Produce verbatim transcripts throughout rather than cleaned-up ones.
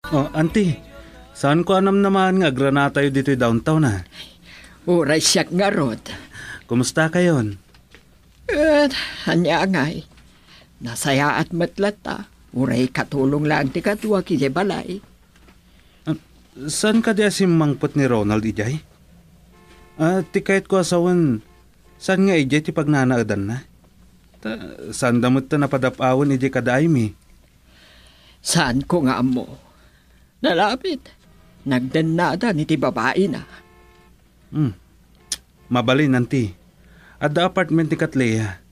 Oh, Auntie, saanko a namnamaen nga agranatayo ditoy downtown, a? Uray siak ngarud. Kumustakayon? Eh, ania ngay? Nasayaat met latta. Uray katulong laeng ti kaduak idiay balay. Ah, saan kadi a simmangpet ni Ronald idiay? Ah, ti kayatko a sawen, saan nga idiay ti pagnanaedanna? Ta, saanda met ta napadap-awen idiay kada Aimee. Saanko nga ammo. Nalabit. Nagdennadan iti babaina. Hmm. Mabalin, Auntie. Adda apartment ni Katleya.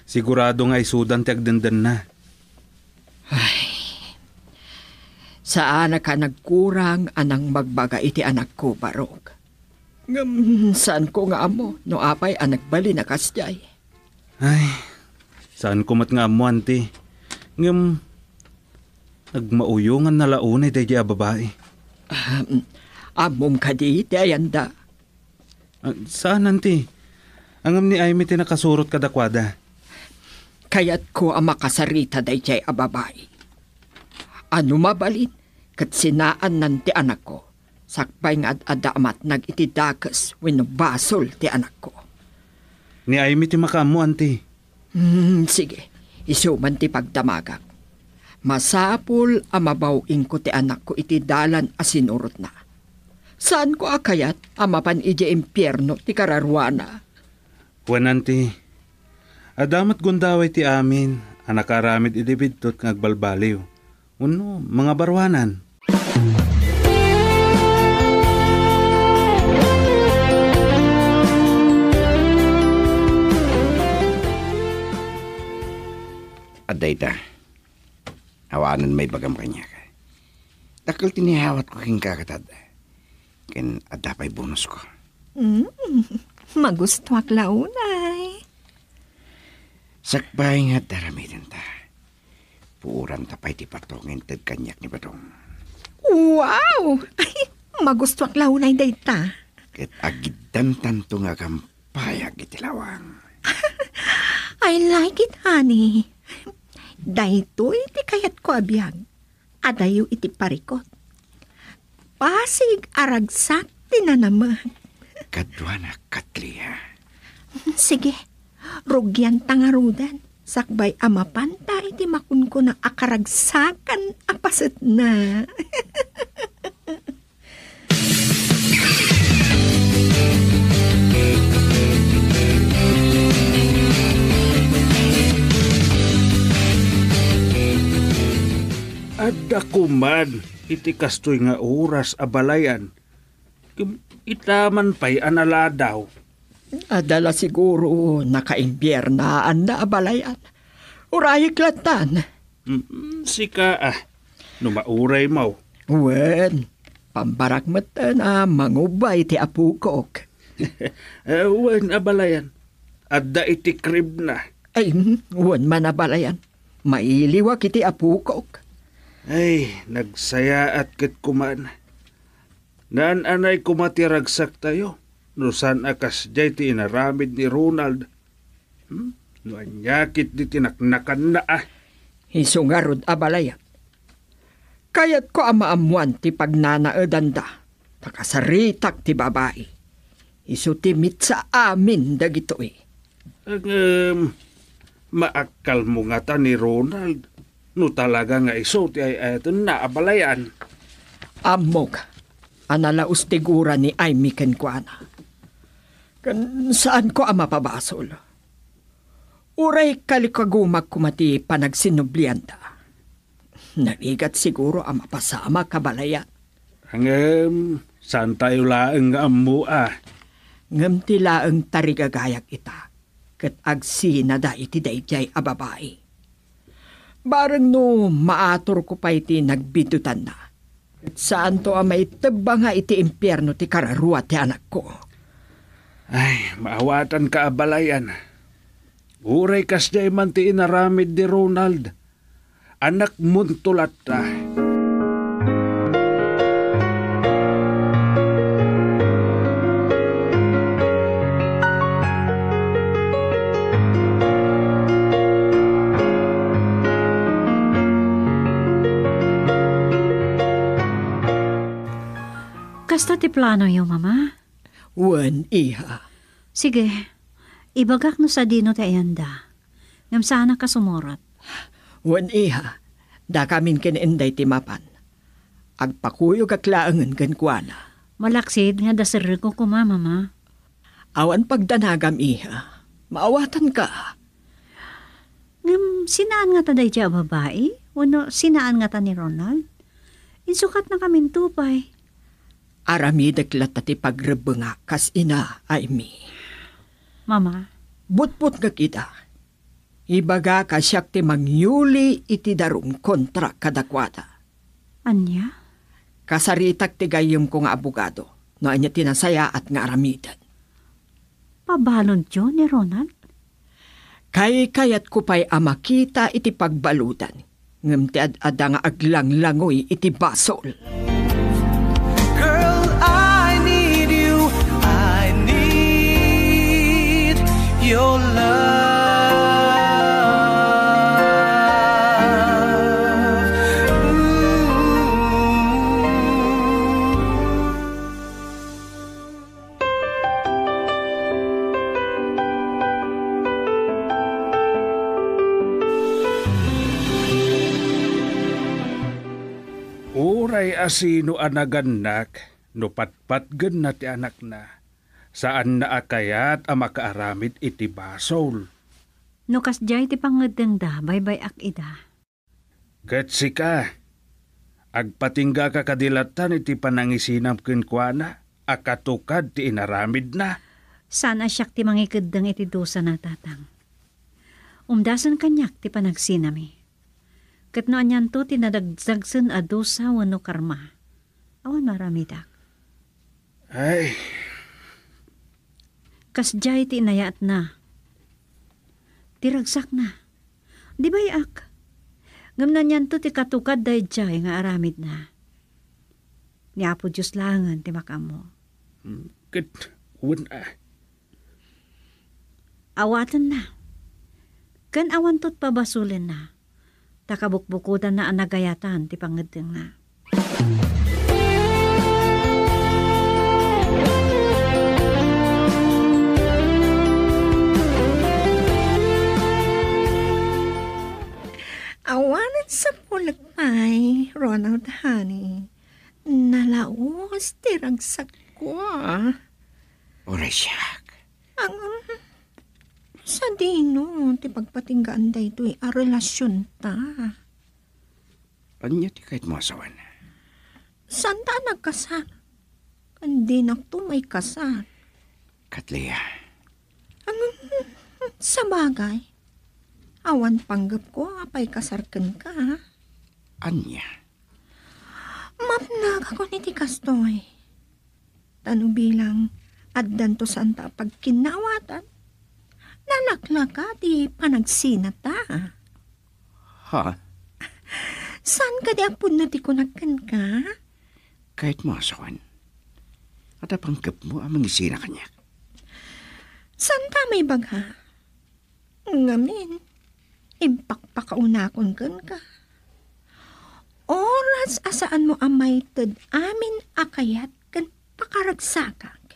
Sigurado nga isudan ti agdendenna. Ay. Saanak a nagkurang a nangmagbaga iti anakko, Barok. Ngem saanko nga ammo no apay a nagbalin a kasdiay. Ay, saanko met nga ammo, Auntie. Ngem, nagmauyongan na la unay daydiay a babai. Ah, mm. Ammom kadi ti ayanda? Ah, saan, Auntie. Ngem ni Aimee ti nakasurot kadakuada. Kayatko a makasarita daydiay a babai. A no mabalin, ket sinaannan ti anakko. Sakbay nga ad-adda a matnag iti dakes wenno basol ti anakko. Ni Aimee ti makaammo, Auntie. Hmm, sige. Isu man ti pagdamagak. Masapul a mabaw-ingko ti anakko iti dalan a sinurotna. Saanko a kayat a mapan idiay impierno ti kararuana. Wen, Auntie, adda met gundaway ti amin a nakaaramid iti biddut nga agbalbaliw wenno mangabaruanan. Adda ita. Awanen maibagam kaniak. Dakkel ti nayawatko kenka ket adda. Ken adda pay bonusko. Mm, magustuak la unay. Sakbay nga adda aramidenta. Puoranta pay ti patong nga inted kaniak ni Badong. Wow! Ay, magustuak la unay dayta. Ket agiddantanto nga agam- payag iti lawang. I like it, honey. Daytoy ti kayatko a biag. Adayo iti parikut. Pasig a ragsak ti nanamag. Kaduana, Katleya. Sige, rugianta ngaruden. Sakbay a mapanta iti makunkuna a karagsakan a pasetna. Adda koman iti kastoy nga oras a balayan. Ngem ita man pay a naladaw. Adda la siguro nakaimpiernaan a balayan. Urayek lattan. Mm, sika, a, no mauraymo. Wen, pambarak metten a mangubba iti apokok. Eh, wen, a balayan. Adda iti kribna. Ay, mm, wen man a balayan. Mailiwak iti apokok. Ay, nagsayaat ket koman. Naan-anay koma ti ragsaktayo, no saan a kasdiay ti inaramid ni Ronald. Hmm? No ania ketdi ti naknakanna, a? Isu ngarud a balayan. Kayatko a maammoan ti pagnanaedanda. Nakasaritak ti babai. Isu ti mitsa amin dagitoy. Ngem, maakkalmo ngata ni Ronald no talaga nga isu ti ay-ayatenna a balayan? Ammok a nalaus ti gura ni Aimee kenkuana. Ken saanko a mapabasol. Uray kalikagumak koma ti panagsinublianda. Narigat siguro a mapasamak a balayan. Ngem, saantayo laeng nga ammo, a. Ngem ti laeng tarigagayak ita, ket agsinada iti daydiay a babai. Bareng no maaturko pay ti nagbiddutanna, ket saanto a maitebbanga iti impierno ti kararua ti anakko. Ay, maawatanka a balayan. Uray kasdiay man ti inaramid ni Ronald, anakmonto latta. Kasta ti planoyo, Mama? Wen, iha. Sige, ibagak no sadino ti ayanda. Ngem saanak a sumurot. Wen, iha. Dakamin ken Inday ti mapan. Agpakuyogak laengen kenkuana. Malaksid nga adda serrek koma, Mama. Awan pagdanagam, iha. Maawatanka. Ngem sinaan ngata daydiay a babai? Wenno sinaan ngata ni Ronald? Insukatnakaminto pay. Aramidek latta ti pagrebbengak kas ina, Amy. Mama. Butbutngek ida. Ibagak a siak ti mangyuli iti darum kontra kadakuada. Ania? Kasaritak ti gayyemko nga abogado no ania ti nasayaat nga aramiden. Pabaludyo ni Ronald? Kaykayatko pay a makita iti pagbaludan, ngem ti ad-adda nga aglanglangoy iti basol. Girl, I need you. I need your love. Ooh. Uray a sino a nagannak no patpatgenna ti anakna, saanna a kayat a makaaramid iti basol. No kasdiay ti pangngeddengda, baybay-ak ida. Ket sika, agpatinggaka kadi lattan iti panangisinam kenkuana a katukad ti inaramidna? Saan a siak ti mangikeddeng iti dusana, Tatang. Umdasen kaniak ti panagsinami. Ket no anianto ti nadagdagsen a dusa wenno karma, awan maaramidak. Ay. Kasdiay ti inayaatna. Ti ragsakna. Di bay-ak. Ngem no anianto ti katukad daydiay nga aramidna. Ni Apo Dios laengen ti makaammo. Hmm, ket wen a. Awatenna. Ken awanto ti pabasolenna. Ta kabukbukodanna a nagayatan ti pangngeddengna. Awanen sapulek pay, Ronald, honey. Nalaus ti ragsakko, a. Uray siak. Ang, sadino ti pagpatinggaan daytoy a relasionta? Ania ti kayatmo a sawen? Saanta a nagkasar. Ken dinakto maikasar. Katlia. Ang, sabagay, awan panggepko a paikasar kenka. Ania? Mapnekakon iti kastoy. Ta no bilang addanto saanta a pagkinnawatan, nalaklaka ti panagsinata. Ha? Saan kadi a pudno ti kunak kenka? Kayatmo a sawen. Adda panggepmo a mangisina kaniak. Saanta a maibaga? Ngamin, impakpakaunakon kenka. Oras a saanmo a maited amin a kayat ken pakaragsakak,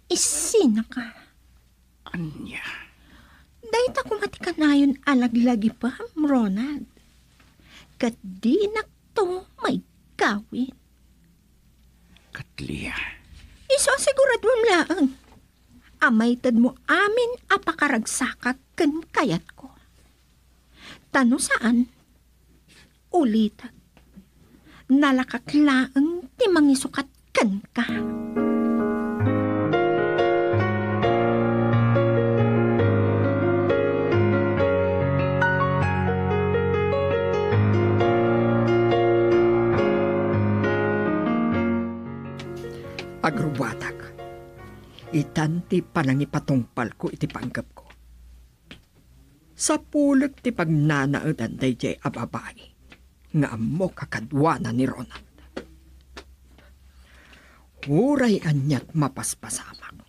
isinaka. Ania? Dayta koma ti kanayon a laglagipem, Ronald. Ket dinakto maigawid. Katlia. Isu a siguraduem laeng a maitedmo amin a pakaragsakak ken kayatko. Ta no saan, ulitek, nalakak laeng ti mangisukat kenka. Agrubbuatak. Itan ti panangipatungpalko iti panggepko. Sapulek ti pagnanaedan daydiay a babai nga ammok a kaduana ni Ronald. Uray aniat mapaspasamak,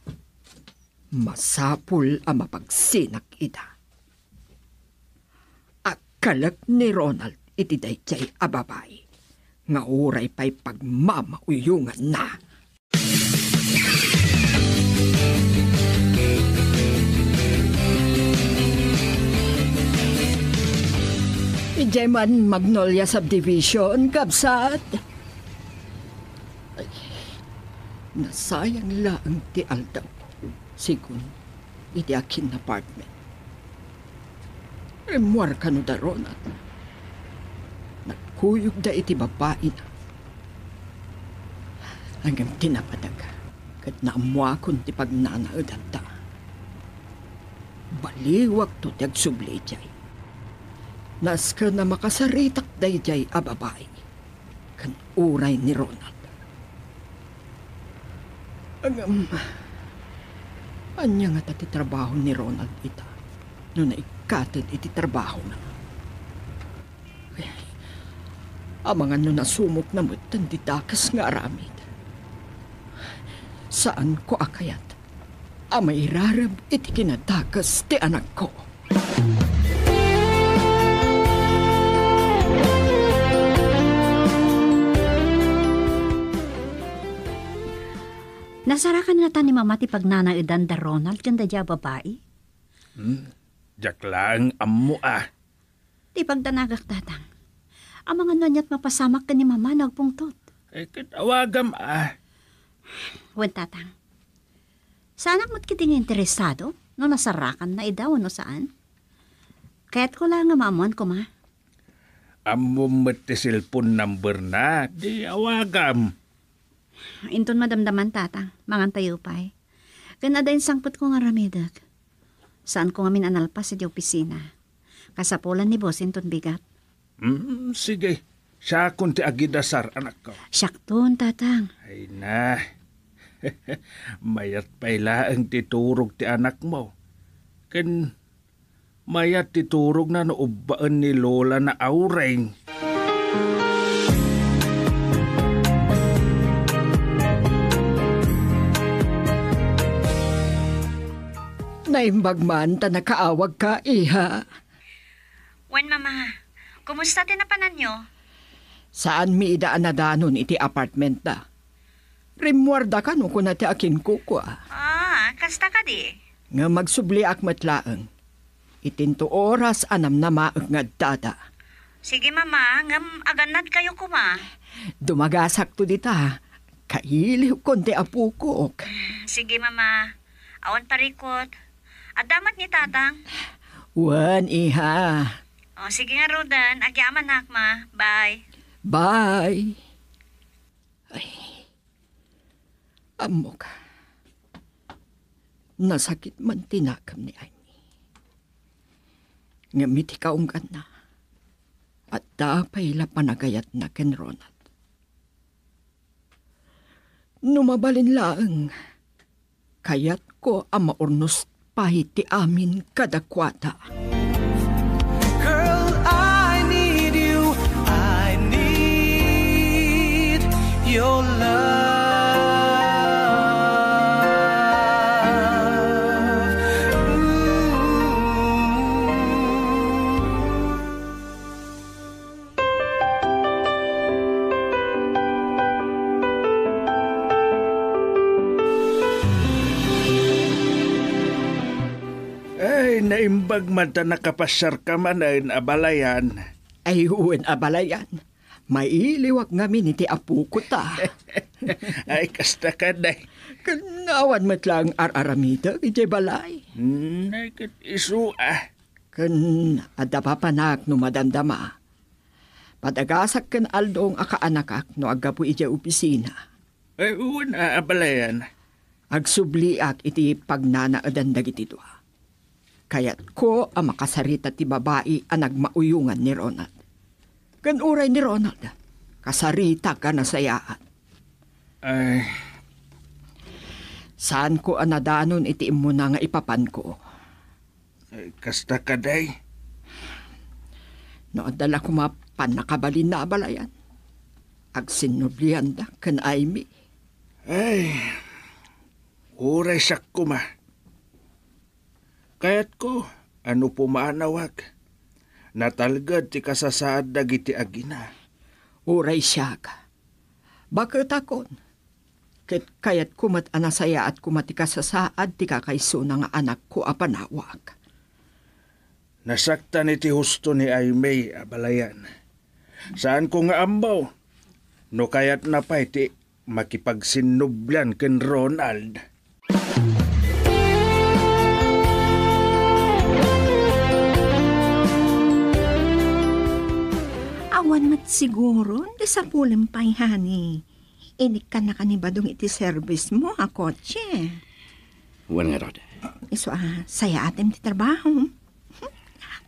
masapul a mapagsinak ida. Agkalek ni Ronald iti daydiay a babai nga uray pay pagmamauyonganna. Diay man Magnolia Subdivision, kabsat. Ay, nasayang laeng ti aldaw, sigun iti akin apartment. Rimmuar kano da Ronald. Nagkuyogda iti babaina. Ngem ti napadag, ket naammoakon ti pagnanaedanta. Baliwakto ti agsubli idiay. Nasken a makasaritak daydiay a babai ken uray ni Ronald. Ngem, ania ngata ti trabaho ni Ronald ita no naikkaten iti trabahona? Amangan no nasumokna metten ti dakes nga aramid. Saanko a kayat a mairarem iti kinadakes ti anakko. Nasarakan ngata ni Mama ti pagnanaedan da Ronald ken daydiay a babai? Hmm, diak laeng ammo a. Ti pagdanagak, Tatang. Amangan no aniat mapasamak ken ni Mama no agpungtot. Eh, ket awagam a. Wen, Tatang. Saanak met ketdi nga interesado no nasarakanna ida wenno saan. Kayatko laeng nga maammuan koma. Ammom met ti cellphone number na, di awagam. Inton madamdaman, Tatang, mangantayo pay. Ken adda insangpetko nga aramidek. Saanko ngamin a nalpas idiay opisina. Kasapulan ni Boss inton bigat. Mm, sige. Siakon ti agidasar, anakko. Siakton, Tatang. Ay na. Mayat pay laeng ti turog ti anakmo. Ken mayat ti turogna no ubbaen ni Lola na Aureng. Naimbag man ta nakaawagka, iha. Wen, Mama. Kumusta ti napananyo? Saanmi ida a nadanon iti apartmenta. Rimmuarda kano kuna ti akinkukua. Ah, kasta kadi? Ngem agsubliak met laeng. Itinto oras a namnamaek nga addada. Sige, Mama, ngem agannadkayo koma. Dumagasakto dita. Kailiwkon ti apokok. Sige, Mama. Awan parikut. Adda met ni Tatang? Wen, iha. O, sige ngaruden. Agyamanak, Ma. Bye. Bye. Ay, ammok. Nasakit man ti nakemmi, Amy. Ngem iti kaungganna, adda pay la panagayatna ken Ronald. No mabalin laeng, kayatko a maurnos pay ti amin kadakuada. Girl, I need you. I need your love. Ooh. Ay, naimbag man ta nakapasiarka manen, abalayan. Ay, wen, abalayan. Mailiwak ngamin iti apokota. Ay, kasta kadi. Ken awan met laeng ar-aramidek idiay balay. Hmm, ay, ket isu, ah. Ken adda papanak no madamdama. Padagasak ken Aldong a kaanakak no aggapu idiay opisina. Ay, wen, a, abalayan. Agsubliak iti pagnanaedan dagiti dua. Kayatko a makasarita ti babai a nagmauyongan ni Ronald. Ken uray ni Ronald, kasaritak a nasayaat. Ay. Saanko a nadanon iti immuna nga ipapanko. Ay, kasta kadi. No adda la koma pannakabalinna, abalayan, agsinnublianda ken Amy. Ay, uray siak koma. Kayatko a no pumanawak, natalged ti kasasaad dagiti agina. Uray siak, baketakon. Ket kayatko met a nasayaat koma ti kasasaad ti kakaysona nga anakko a panawak. Nasaktan iti husto ni Aimee a balayan. Saanko nga ammo no kayatna pay ti makipagsinnublian ken Ronald. Awan met siguro ti sapulem pay, honey. Inikkannaka ni Badong iti serbismo a kotse. Wen ngarud. Isu a sayaatem ti trabaho.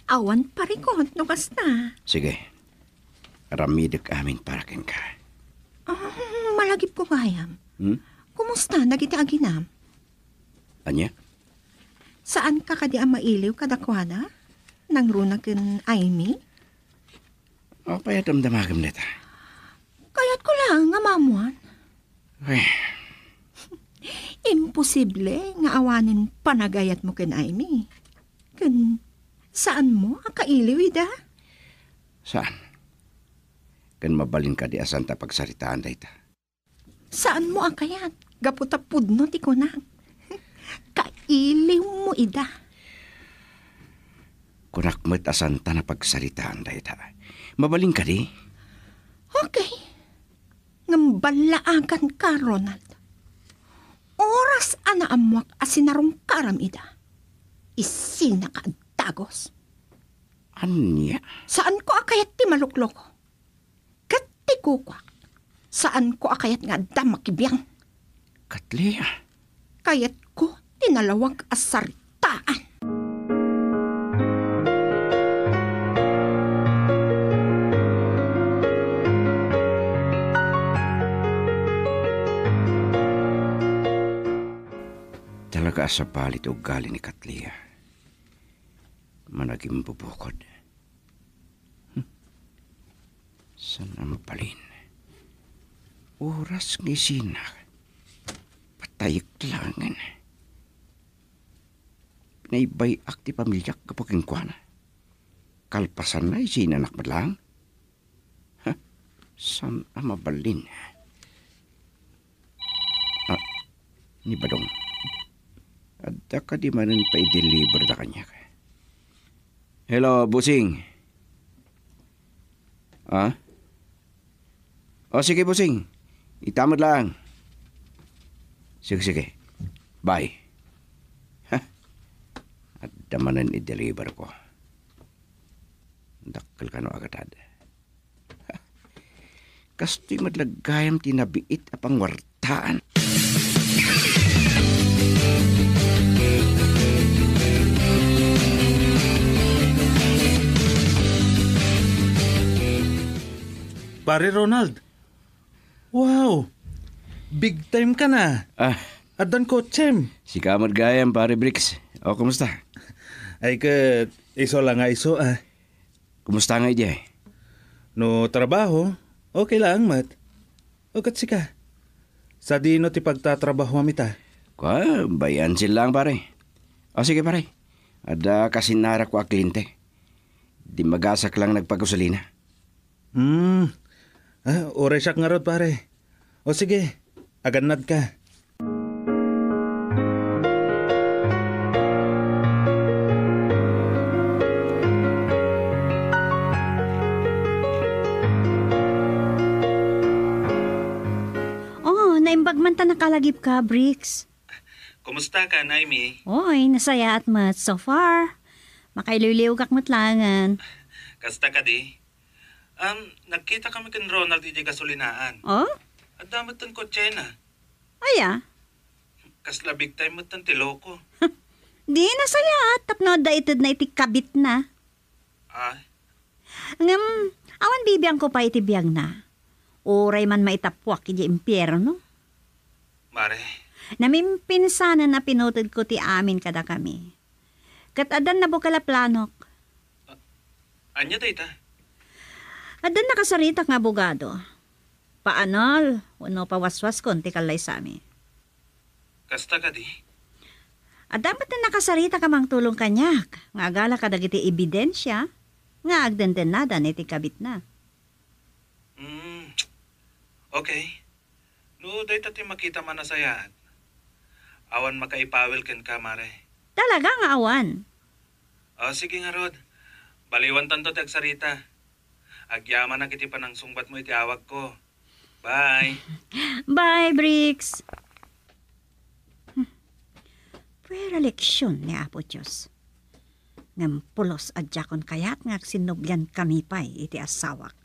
Awan parikot no kasta. Sige. Aramidek amin para kenka. Ah, malagipko gayam. Hmm? Kumusta dagiti aginam? Ania? Saanka kadi a mailiw kadakuada? Nangruna ken Aimee? Apay a damdamagem dayta? Kayatko laeng nga maammuan. Ay. Imposible nga awanen panagayatmo ken Aimee. Ken saanmo a kailiw ida? Saan? Ken mabalin kadi a saanta pagsaritaan dayta? Saanmo a kayat, gapu ta pudno ti kunak. Kailiwmo ida. Kunak met a saanta a pagsaritaan dayta. Mabalin kadi? Okay. Ngem ballaaganka, Ronald. Oras a naammuak a sinarungkaram ida, isinaka a dagos. Ania? Saanko a kayat ti malukloko. Ket ti kukuak, saanko a kayat nga adda makibiang. Katlia. Kayatko ti nalawag a saritaan. Talaga a sabali ti ugali ni Katlia. Managimbubukod. Hmm. Saan a mabalin? Oras nga isina. Patayek laengen. Pinaybay-ak ti pamiliak gapu kenkuana. Kalpasanna, isinanak met laeng. Ha? Saan a mabalin? Ah, ni Badong. Adda kadi manen pa-deliver da kaniak? Hello, bossing. Ah? O, sige, bossing. Ita met laeng. Sige, sige. Bye. Ha? Adda manen i-deliver ko. Dakkel kano a gatad. Kastoy met la gayam ti nabiit a pangwartaan. Pare Ronald. Wow! Big time ka na. Ah. Addan kotsem. Sika met gayam, Pare Bricks. O, kumusta? Ay ket, isu la nga isu, ah. Kumusta nga idiay? No trabaho, okay laeng met. O ket sika? Sadino ti pagtatrabahoam ita? Kua, bay-ansil laeng, pare. O, sige, pare. Adda kasinnarak a kliente. Dimmagasak laeng nagpagasolina. Hmm. Ah, uray siak ngarud, pare. O sige, agannad ka. Oh, naimbag man ta nakalagipka, Bricks. Kumusta ka, Naimi? Oy, nasayaat met so far. Makailiwliwgak met laengen. Kasta kadi? Um, nagkita kami ken Ronald idiay gasolinaan. Oh? Adda met ten kotsena. Aya? Kasla big time met ten ti loko. Di nasayaat tapno adda itedna iti kabitna. Ah? Ngem, awan bibiangko pay iti biagna. Uray man maitappuak idiay impierno. Mare. Namimpinsanen a pinutedko ti amin kadakami. Ket addan nabukel a planok. A-, ania dayta? Addan nakasaritak nga abogado. Paanal wenno pawaswaskon ti kallaysami. Kasta kadi? Adda met nakasaritak a mangtulong kaniak nga agala kadagiti ebidensia nga agdendennadan iti kabitna. Hmm. Okay. No dayta ti makitam a nasayaat, awan makaipawil kenka, Mare. Talaga nga awan. O, sige ngarud. Baliwantanto ti agsarita. Agyamanak iti panangsungbatmo iti awagko. Bye. Bye, Bricks. Hmm. Puera leksion ni Apo Dios. Ngem pulos a diakon kayat nga agsinnublian kami pay iti asawak.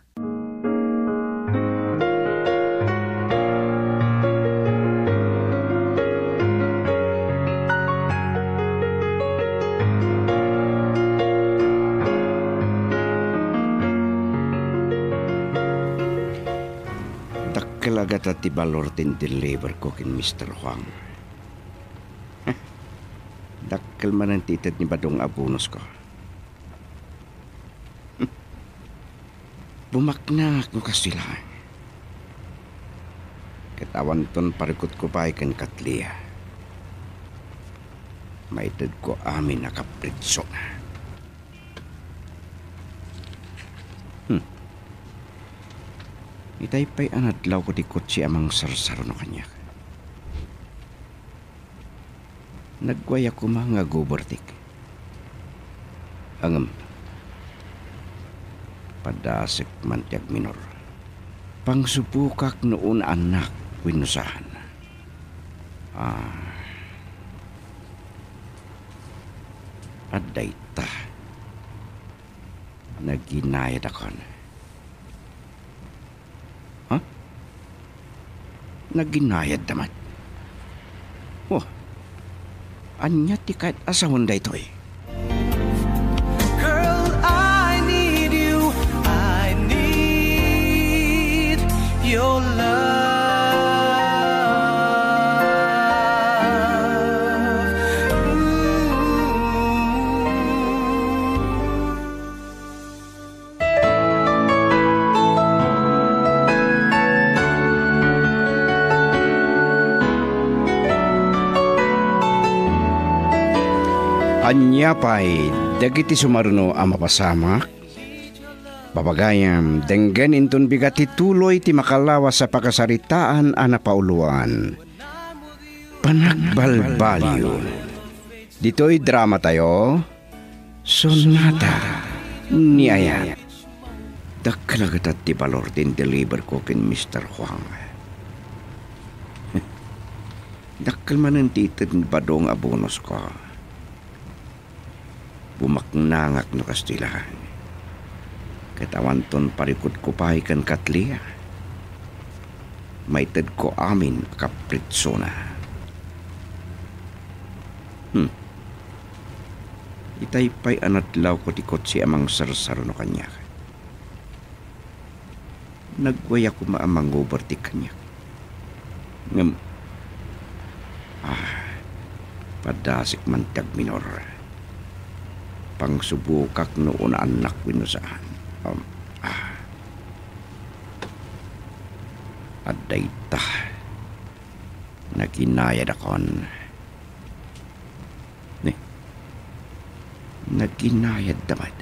Dakkel a gata ti balor ti indeliverko ken Mister Huang. Dakkel manen ti ited ni Badong a bonusko. Bumaknangak no kastoy laeng. Ket awanton parikutko pay ken Katlia. Maitedko amin a kapritsona. Hmm. Itay pay a nadlawko ti kotse a mangsarsarno kaniak. Nagwaya koma nga agubertik. Ngem, padasek man ti agminor. Pangsubokak no unaannak wenno saan. Ah. Adda ita. Naginayadakon. Ha? Naginayadda met. Oh, ania ti kayat a sawen daytoy? Girl, I need you. I need your love. Ooh. Ania pay dagiti sumaruno a mapasamak? Babagayam, denggen inton bigat ti tuloy ti makalawas a pakasaritaan a napauloan. Panagbalbaliw. Ditoy dramatayo, Sonata ni Ayat. Dakkel a gata ti balor ti indeliverko ken Mister Huang. Dakkel manen ti ited ni Badong a bonusko. Bumaknangak no kastoy laeng. Ket awanton parikutko pay ken Katlia. Maitedko amin a kapritsona. Hmm. Itay pay a nadlawko ti kotse a mangsarsarno kaniak. Nagwaya koma a mangubertik kaniak. Ngem, ah, padasek man ti agminor. Pangsubokak no unaannak wenno saan. Um, ah. Adda ita. Naginayadakon. Ni, naginayadda met.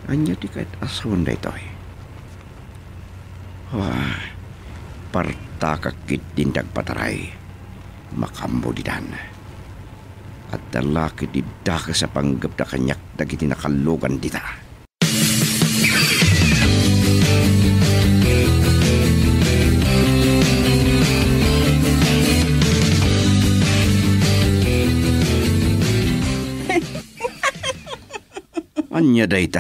Ania ti kayat a sawen daytoy? Ah, partakak ketdin ti agpataray. Makaammo ditan. Adda la ketdi dakes a panggepda kaniak dagiti nakallogan dita. Ania dayta?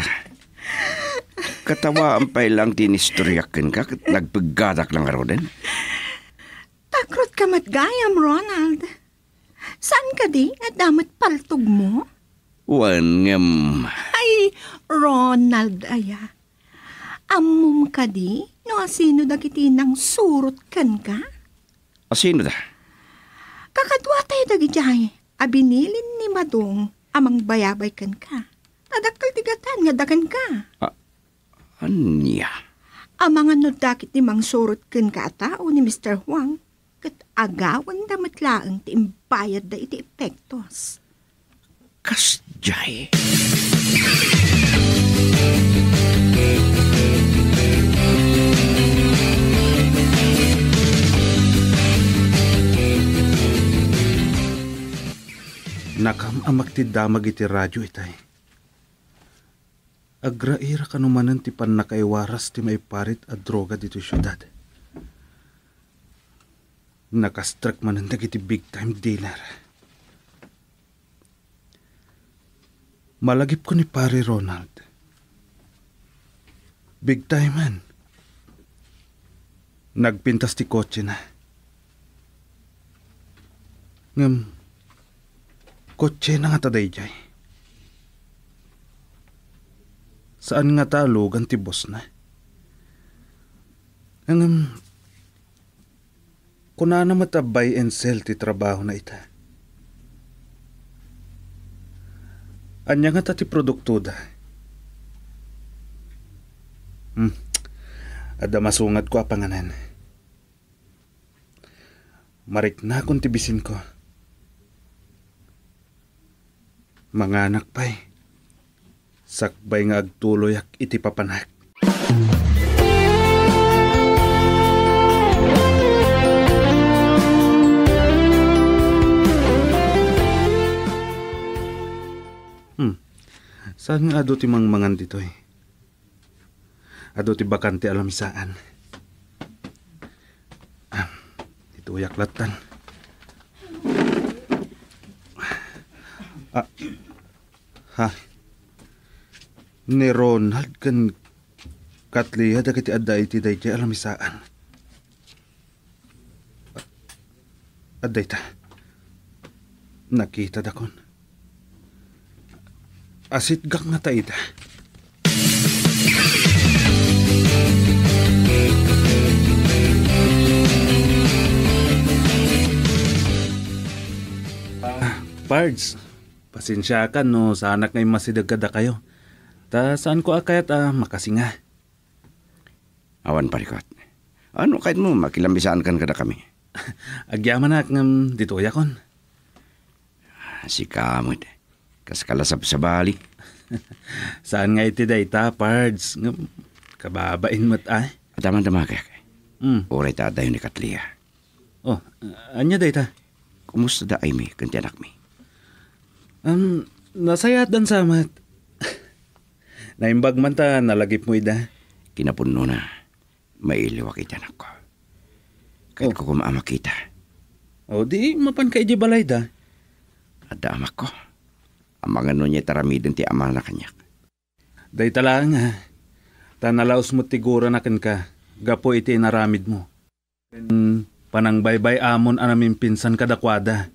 Katawaam pay laeng ti inistoriak kenka ket nagpeggadak la ngaruden. Takrotka met gayam, Ronald. Saan kadi nga adda met paltogmo? Wen, ngem. Ay, Ronald aya. Ammom kadi no asino dagiti nangsurot kenka? Asino da? Kakaduatayo dagidiay a binilin ni Madong a mangbayabay kenka. Ta dakkel ti gatan nga adda kenka. A-, ania? Amangan no dakit ti mangsurot kenka a tao ni Mister Huang. Ket agawenda met laeng ti imbayadda iti epektos. Kasdiay. Nakam-amak ti damag iti radio itay. Agraira kano manen ti pannakaiwaras ti maiparit a droga ditoy siudad. Nakastrek manen dagiti big time dealer. Malagipko ni Pare Ronald. Big time man. Nagpintas ti kotsena. Ngem, kotsena ngata daydiay. Saan ngata a lugan ti bossna. Ngem, kunana met a buy and sell ti trabahona ita. Ania ngata ti produktoda? Hmm. Adda masungadko a panganan. Mariknakon ti bisinko. Manganak pay. Sakbay nga agtuloyak iti papanak. Hmm. Saan nga adu ti mangmangan ditoy? Adu ti bakante a lamisaan. Ah, ituyak lattan. Ah, ha? Ni Ronald ken Katlia dagiti adda iti daydiay a lamisaan. Adda ita. Nakitadakon. Asitgak ngata ida. Ah, Pards, pasensiakan no saanak nga immasideg kadakayo. Ta saanko a kayat a makasinga. Awan, parikot. Ano kayatmo, makilamisaankan kadakami? Agyamanak ngem ditoyakon. Sika met. Kas kalasabsabali. Saan nga iti dayta, Pards? Ngem, kababain met, ay. Adda man damagek. Hmm. Uray ta addayo ni Katlia. Oh, ania dayta? Kumusta da Amy ken ti anakmi? Um, nasayaat dansa met. Naimbag man ta nalagipmo ida. Kinapunona, mailiwak iti anakko. Kayatko koma a makita. Oh, di mapanka idiay balayda. Adda amakko. Amangan no ania ti aramiden ti amana kaniak. Dayta laeng, ah. Ta nalaus met ti gurana kenka gapu iti inaramidmo. Ken panangbaybay-amon a namimpinsan kadakuada.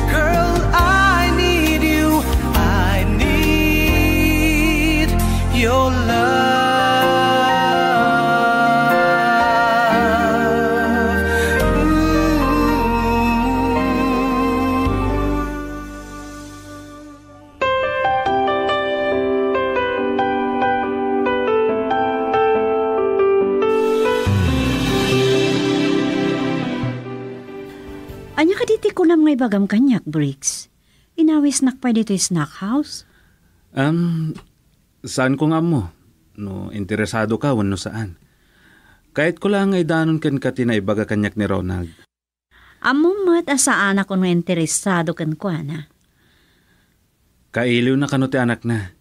Girl, I need you. I need your love. Ooh. Ania kadi ti kunam nga ibagam kaniak, Briggs? Inawisnak pay ditoy snack house? Am, saanko nga ammo no interesado ka wenno saan. Kayatko la nga idanon kenka ti naibaga kaniak ni Ronald. Ammom met a saanakon nga interesado kenkuana. Kailiwna kano ti anakna,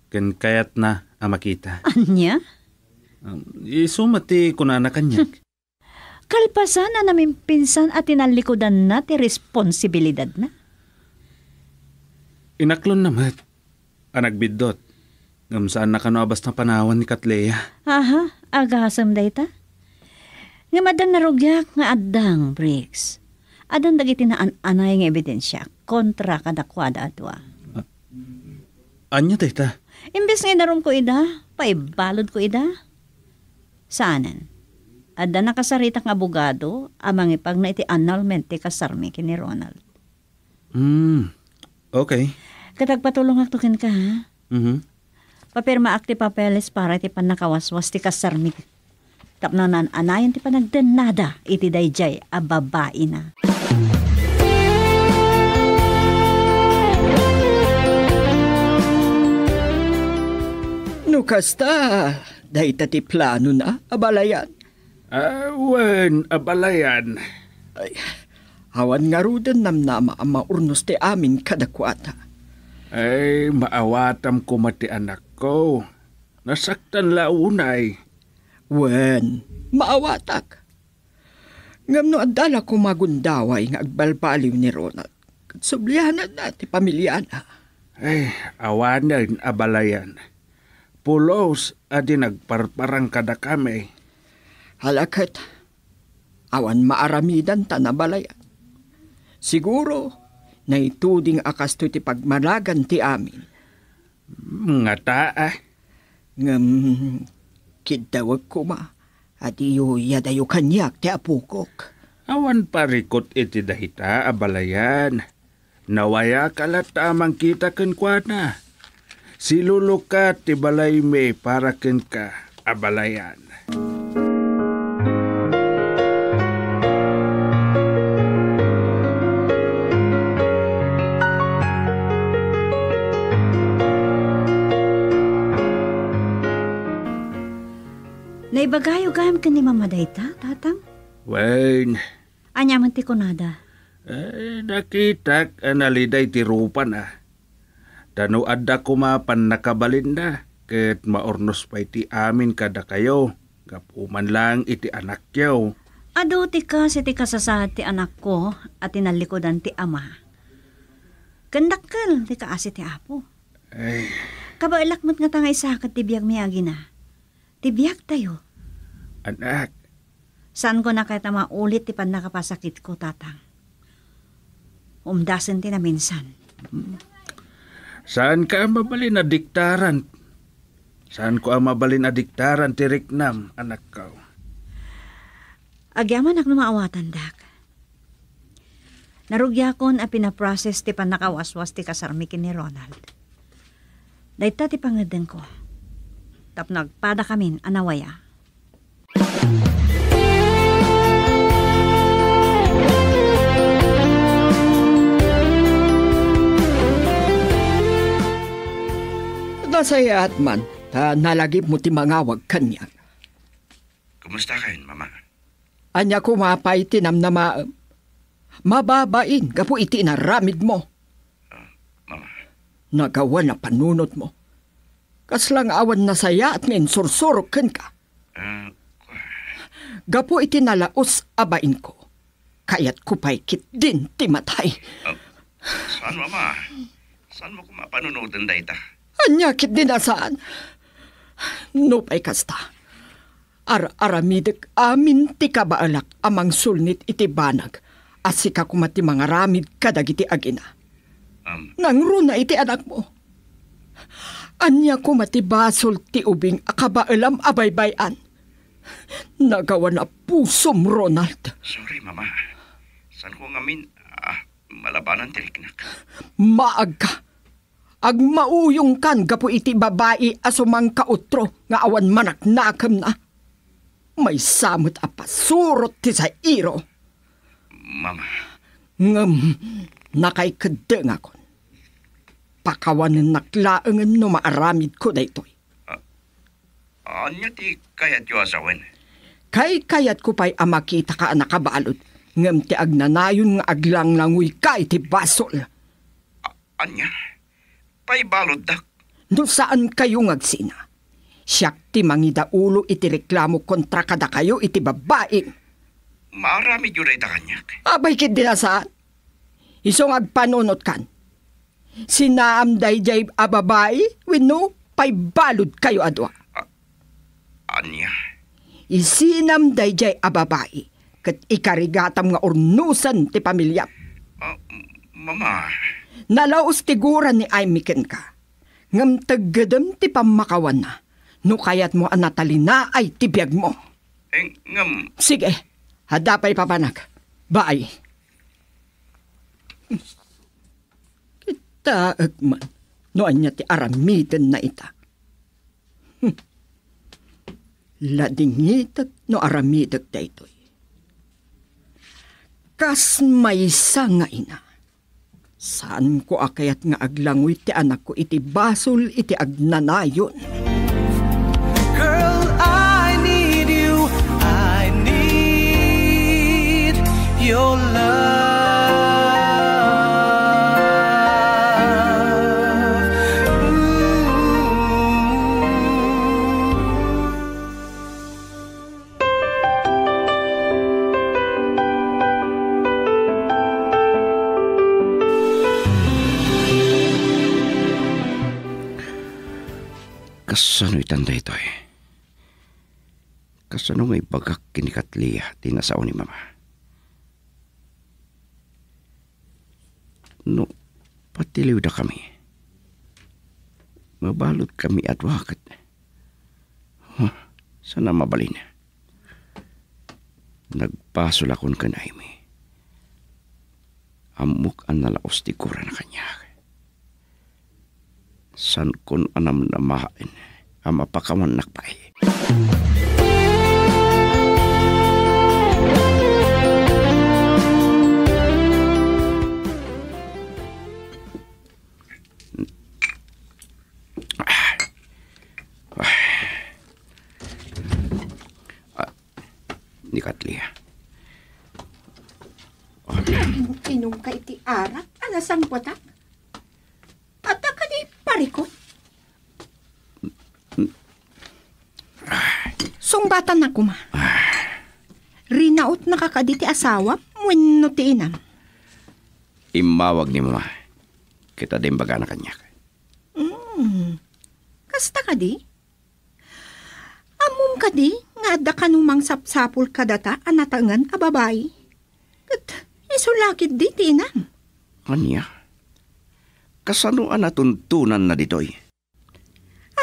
ken kayatna a makita. Ania? Um, isu met ti kunana kaniak. Kalpasan a namimpinsan a tinallikudanna ti responsibilidadna. Inaklonna met a nagbiddut, ngem saanna kano a basta panawan ni Katlia. Aha, agasem dayta? Ngem addan narugiak nga addang, Briggs. Addan dagiti naan-anay nga ebidensia kontra kadakuada a dua. Ah, ania dayta? Imbes nga inarumko ida, paibaludko ida. Saanen. Adda nakasaritak nga abogado a mangipagna iti annulment ti kasarmi ken ni Ronald. Hmm. Okay. Ket agpatulongakto kenka, ha? Mhm. Papirmaak ti papeles para iti pannakawaswas ti kasarmi tapno naan-anayon ti panagdennada iti daydiay a babaina. No kasta, dayta ti planona, abalayan. Ah, wen, abalayan. Ay, awan ngaruden namnama a maurnos ti amin kadakuada. Ay, maawatam koma ti anakko. Nasaktan la unay. Wen, maawatak. Ngem no adda la koma gundaway nga agbalbaliw ni Ronald, ket subliananna ti pamiliana. Ay, awanen a balayan. Pulos a di nagparparang kadakami. Hala ket, awan maaramidanta a balayan. Siguro, naituding a kastoy ti pagmanagan ti amin. Ngata, a? Ngem, kiddawek koma, a diyo iyadayo kaniak ti apokok. Awan parikut iti dayta a balayan. Nawayaka latta a mangkita kenkuana. Silulukat ti balaymi para kenka a balayan. Naibagayo gayam ken ni Mama dayta, Tatang? Wen. Ania met ti kunada? Eh, nakitak a naliday ti rupana. Ta no adda koma pannakabalinna, ket maurnos pay ti amin kadakayo, gapu man lang iti anakyo. Adu ti kas iti kasasaad ti anakko a tinallikudan ti ama. Ken dakkel ti kaasi ti Apo. Ay. Kabaelak met ngata nga isakit ti biagmi agina. Ti biagtayo. Anak. Saanko a kayat a maulit ti pannakapasakitko, Tatang. Umdasen ti naminsan. Saanka a mabalin a diktaran. Saanko a mabalin a diktaran ti riknam, anakko. Agyamanak no maawatandak. Narugiakon a pinaprocess ti pannakawaswas ti kasarmi ken ni Ronald. Dayta ti pangngeddengko. Tapno agpadakamin a nawaya. Nasayaat man, ta nalagipmo ti mangawag kaniak. Kumusta kayon, Mama? Ania koma pay ti namnamaem? Mababain gapu iti inaramidmo. Ah, Mama. Nagawan a panunotmo. Kasla nga awan nasayaat nga insursurok kenka. Ah, gapu iti nalaus a bainko, kayatko pay ketdin ti matay. Ah, saan, Mama? Saanmo koma panunoten dayta? Ania ketdin a saan? Nupay kasta, ar-aramidek amin ti kabaelak a mangsulnit iti banag a sika koma ti mangaramid kadagiti agina. Am. Nangruna iti anakmo. Ania koma ti basol ti ubing a kabaelam a baybay-an? Nagawan a pusom, Ronald. Sorry, Mama. Saanko ngamin a malabanan ti riknak. Maagka. Agmauyongkan gapu iti babai a sumangkautro nga awan manaknakemna. Maysa met a pasurot ti sairo. Mama. Ngem, nakaikeddengakon. Pakawanennak laengen no maaramidko daytoy. A-, ania ti kayatyo a sawen? Kaykayatko pay a makitaka a nakabalud, ngem ti agnanayon nga aglanglangoyka iti basol. A-, ania? Paibaluddak? No saankayo nga agsina, siak ti mangidaulo iti reklamo kontra kadakayo iti babaim. Maaramidyo dayta kaniak? Apay ketdin a saan? Isu nga agpanunotkan. Sinaam daydiay a babai wenno paibaludkayo a dua? A-, ania? Isinam daydiay a babai ket ikarigatam nga urnosen ti pamiliam. Ah, m-, Mama. Nalaus ti gura ni Aimee kenka. Ngem teggedem ti pammakawanna no kayatmo a natalinaay ti biagmo. Eh, ngem... Sige, adda pay papanak. Bye. Kittaek man no ania ti aramidenna ita. Hmm. Ladingitek no aramidek daytoy. Kas maysa nga ina, saanko a kayat nga aglangoy ti anakko iti basol iti agnanayon. Girl, I need you. I need your love. Sano itan daytoy? Kasano nga ibagak ken ni Katlia ti nasao ni Mama? No patiliwdakami, mabaludkami a dua ket, huh, saan a mabalin. Nagbasolakon ken Aimee. Ammok a nalaos ti gurana kaniak. Saankon a namnamaen a mapakawannak pay. Ah, ni Katlia. Inumka iti arak a nasangbuatak? Adda kadi parikut? Sungbatannak koma. Rinautnaka kadi ti asawam wenno ti inam? Immawag ni Mama. Ket adda imbagana kaniak. Mm. Kasta kadi? Ammom kadi nga adda kano mangsapsapul kadata a natengen a babai? Ket isu la ketdi ti inam. Ania? Kasano a natuntonanna ditoy?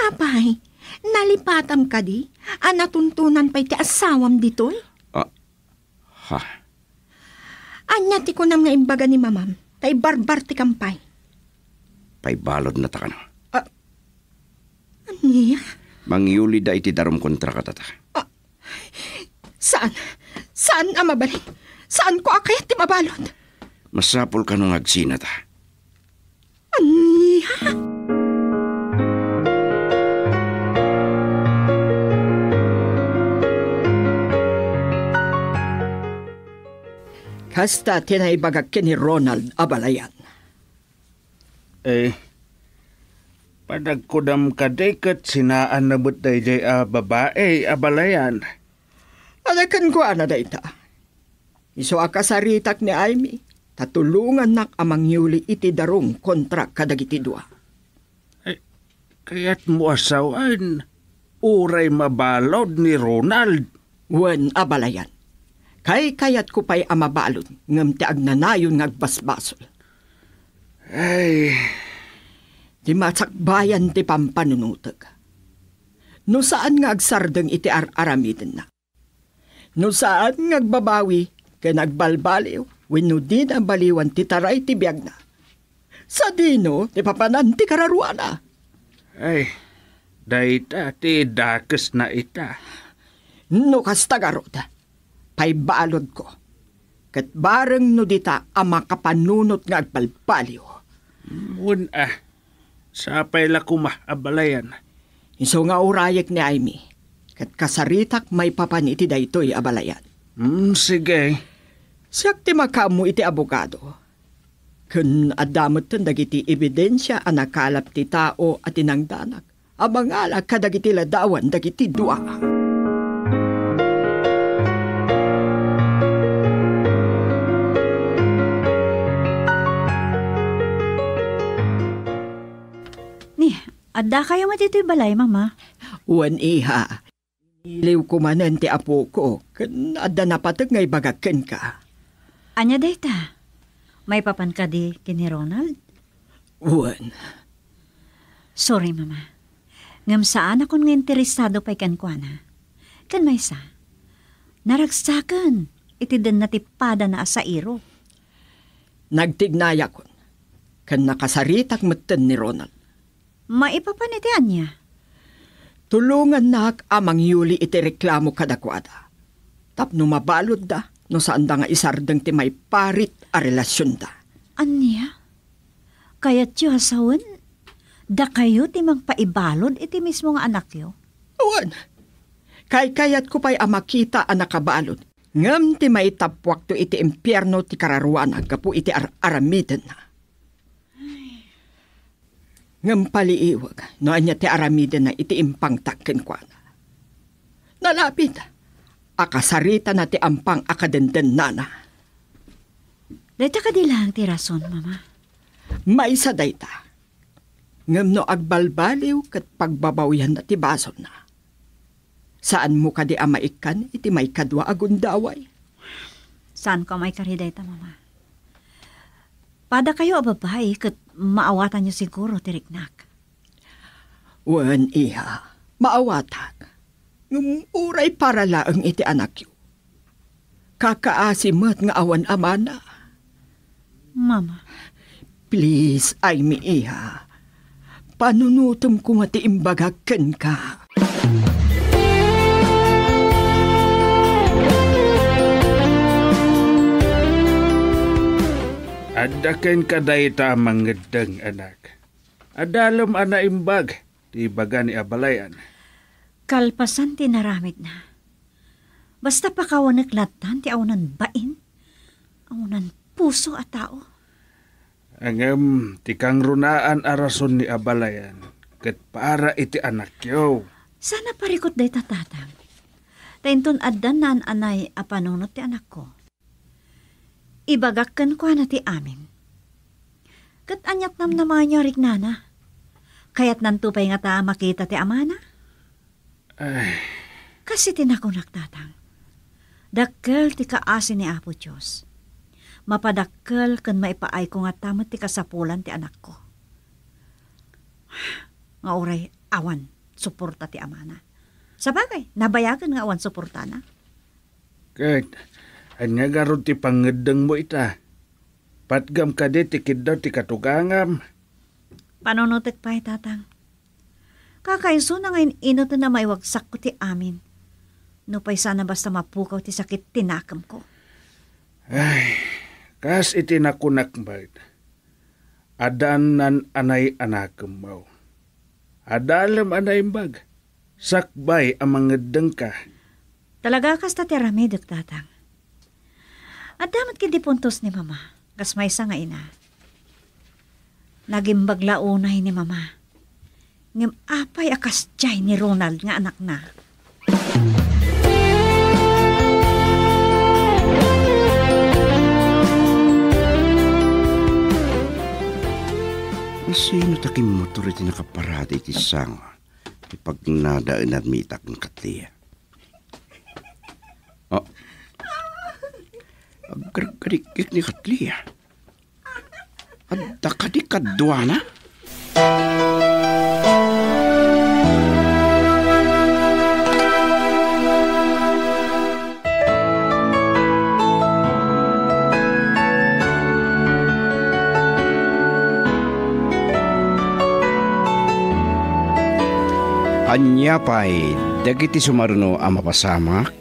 Apay, nalipatam kadi a natuntonan pay ti asawam ditoy? Ah, ha? Ania ti kunam nga imbaga ni Mamam ta ibarbartikam pay? Paibaludnata kano. Ah, ania? Mangyulida iti darum kontra kadata. Ah, saan. Saan a mabalin. Saanko a kayat ti mabalud. Masapul kano nga agsinata. Ania? Kasta ti naibagak ken ni Ronald, abalayan. Eh, panagkunam kadi ket sinaanna met daydiay a babai, abalayan? Adda kenkuana dayta. Isu a kasaritak ni Aimee, ta tulongannak a mangyuli iti darum kontra kadagiti dua. Ay, kayatmo a sawen, uray mabalud ni Ronald? Wen, abalayan. Kaykayatko pay a mabalud, ngem ti agnanayon nga agbasbasol. Ay. Ti masakbayan ti pampanunotek. No saan nga agsardeng iti ar-aramidenna. No saan nga agbabawi ken agbalbaliw wenno dina baliwan ti taray ti biagna, sadino ti papanan ti kararuana? Ay, dayta ti dakesna ita. No kasta, garud, paibaludko. Ket bareng no dita a makapanunot nga agbalbaliw. Wen a, sapay la koma, abalayan. Isu nga urayek ni Aimee, ket kasaritak maipapan iti daytoy, abalayan. Mm, sige. Siak ti makaammo iti abogado. Ken adda metten dagiti ebidensia a nakalap ti tao a tinangdanak a mangala kadagiti ladawan dagiti dua. Ni, addakayo met itoy balay, Mama? Wen, iha. Iliwko manen ti apoko, ken adda napateg nga ibagak kenka. Ania dayta? Maipapan kadi ken ni Ronald? Wen. Sorry, Mama. Ngem saanakon nga interesado pay kenkuana. Ken maysa, naragsaken iti denna ti padana a sairo. Nagtignayakon, ken nakasaritak metten ni Ronald. Maipapan iti ania? Tulongannak a mangyuli iti reklamo kadakuada tapno mabaludda no saanda nga isardeng ti maiparit a relasionda. Ania? Kayatyo a sawen, dakayo ti mangpaibalud iti mismo nga anakyo? Wen, kaykayatko pay a makita a nakabalud, ngem ti maitappuakto iti impierno ti kararuana gapu iti ar-aramidenna. Ngem paliiwek no ania ti aramidenna iti impangtak kenkuana. Nalapit a kasaritana ti ampang a kadendennana. Dayta kadi laeng ti rason, Mama? Maysa dayta. Ngem no agbalbaliw ket pagbabawianna ti basolna, saanmo kadi a maikkan iti maikadua a gundaway? Saanko a maikari dayta, Mama. Padakayo a babai ket maawatanyo siguro ti riknak. Wen, iha, maawatak. Ngem uray para laeng iti anakyo. Kakaasi met nga awan amana. Mama. Please, Amy, iha. Panunotem koma ti imbagak kenka. Adda kenka dayta a mangeddeng, anak. Adalem a naimbag ti ibaga ni abalayan. Kalpasan ti naramidna, basta pakawanek lattan ti awanan bain, awanan puso a tao. Ngem ti kangrunaan a rason ni abalayan ket para iti anakyo. Saan a parikut dayta, Tatang. Ta inton addan naan-anay a panunot ti anakko, ibagak kenkuana ti amin. Ket aniat namnamaenyo a riknana? Kayatnanto pay ngata a makita ti amana? Ay. Kas iti nakunak, Tatang, dakkel ti kaasi ni Apo Dios. Mapadakkel ken maipaayko ngata met ti kasapulan ti anakko. Nga uray awan suporta ti amana. Sabagay, nabayagen nga awan suportana. Ket, ania ngarud ti pangeddengmo ita? Patgam kadi ti kiddaw ti katugangam? Panunotek pay, Tatang. Kakaisuna nga in-inuten a maiwagsakko ti amin. Nupay saan a basta mapukaw ti sakit ti nakemko. Ay, kas iti nakunak met, addan naan-anay a nakemmo. Adalem a naimbag, sakbay a mangeddengka. Talaga kasta ti aramidek, Tatang. Adda met ketdi puntos ni Mama, kas maysa nga ina. Nagimbag la unay ni Mama. Ngem apay a kasdiay ni Ronald nga anakna? Asino ta kimmotor iti nakaparada iti sango ti pagnanaedanmi ita ken Katlia? Ah. Agkarkarikik ni Katlia. Adda kadi kaduana? Ania pay dagiti sumaruno a mapasamak?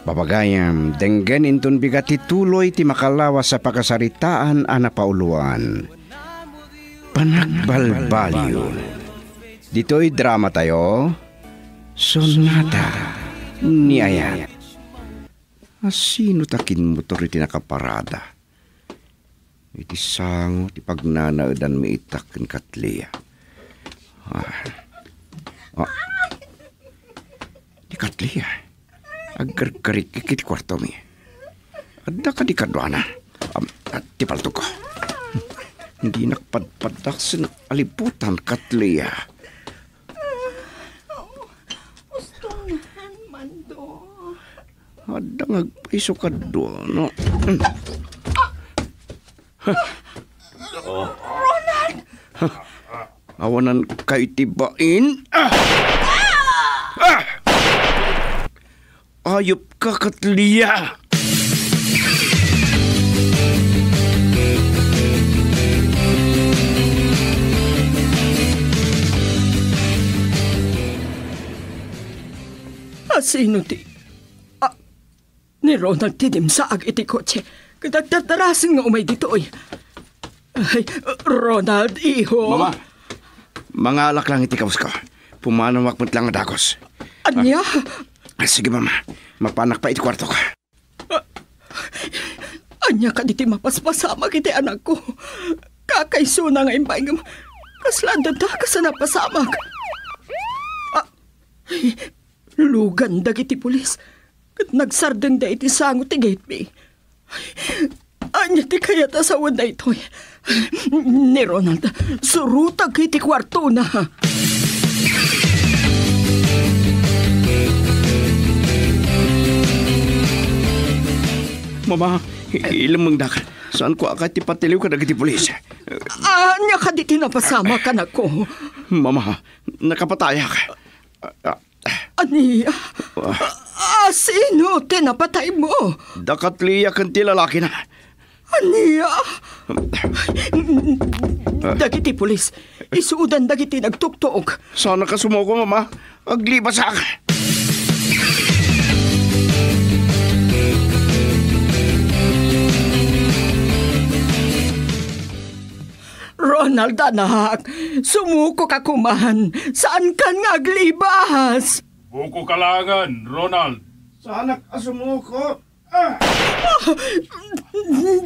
Babagayam, denggen inton bigat ti tuloy ti makalawas a pakasaritaan a napauloan. Panagbalbaliw. Ditoy dramatayo, Sonata ni Ayat. Asino ta kimmotor iti nakaparada? Iti sango ti pagnanaedanmi ita ken Katlia. Ah. Ah. Ni Katlia, agkarkarikik iti kuartomi. Adda kadi kaduana? Am, ah, ti paltogko. Dinak padpadaksen aliputan, Katlia. Ustongan, Mando. Adda nga agpayso kaduana. Ronald! Awanan kay ti bain? Ah! Ah! Ayop ka, Katlia! Asino ti, ah, ni Ronald ti dimsaag iti kotse ket agdardarasen nga umay ditoy. Ay, Ronald, iho. Mama, mangalak lang iti kabusko. Pumanawak met lang a dagus. Ania? Ah, sige, Mama. Mapanak pa iti kuartok. Ah, ania kadi ti mapaspasamak iti anakko? Kakaisuna nga imbay ngem kasla adda dagus a napasamak. Ah, lugan dagiti pulis ket nagsardengda iti sango ti gate B. Ania ti kayat a sawen daytoy? Ni Ronald, surotek iti kuartona. Mama, i-, ilemmengdak. Saanko a kayat ti patiliw kadagiti pulis. Ania kadi ti napasamak, anakko? Mama, nakapatayak. Ah, ah, Ania? Ah. A, sino ti napataymo? Da Katlia ken ti lalakina. Ania? Ah. Dagiti pulis, isudan dagiti nagtuktok. Saanak a sumuko, Mama. Aglibasak. Ronald, anak, sumuko ka koman. Saankan nga aglibas. Buko ka laengen, Ronald. Saanak a sumuko. Ah!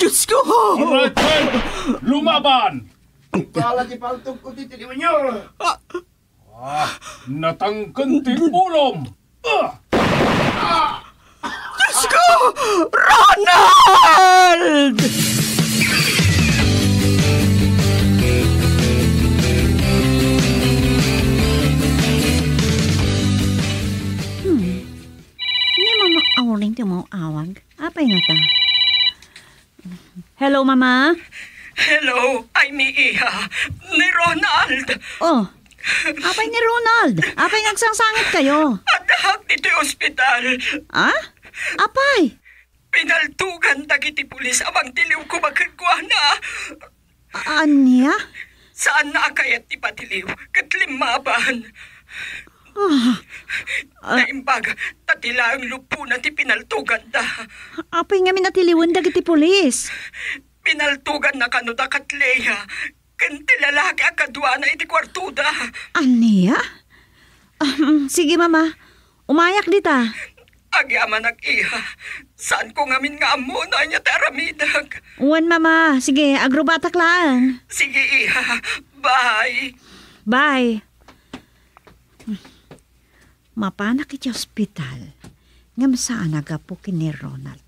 Diyos ko! Alright, friend. Lumaban! Bala ti paltog ko ti tiniwan niyo. Ah! Ah, natangken ti ulom. Ah! Ah! Diyos ko! Ronald! Hmm. Ni Mama Auring ti umawawag. Apay ngata? Hello, Mama? Hello, ay ni Iha. Ni Ronald. Oh, apay ni Ronald? Apay nga agsangsangit kayo? Addaak ditoy ospital. Ah? Apay? Pinaltugan dagiti pulis a mangtiliw koma kenkuana. A-, ania? Saanna a kayat ti patiliw, ket limmaban. Ah, ah. Naimbag, ta ti laeng lupona ti pinaltoganda. Apay ngamin a tiliwen dagiti pulis? Pinaltoganna kano da Katleya, ken ti lalaki a kaduana iti kuartoda. Ania? Ah, mm, sige, Mama. Umayak dita. Agyamanak, Iha. Saanko ngamin nga ammo no ania ti aramidek. Wen, Mama. Sige, agrubatak laeng. Sige, Iha. Bye. Bye. Mapanak iti ospital, ngem saan a gapu ken ni Ronald.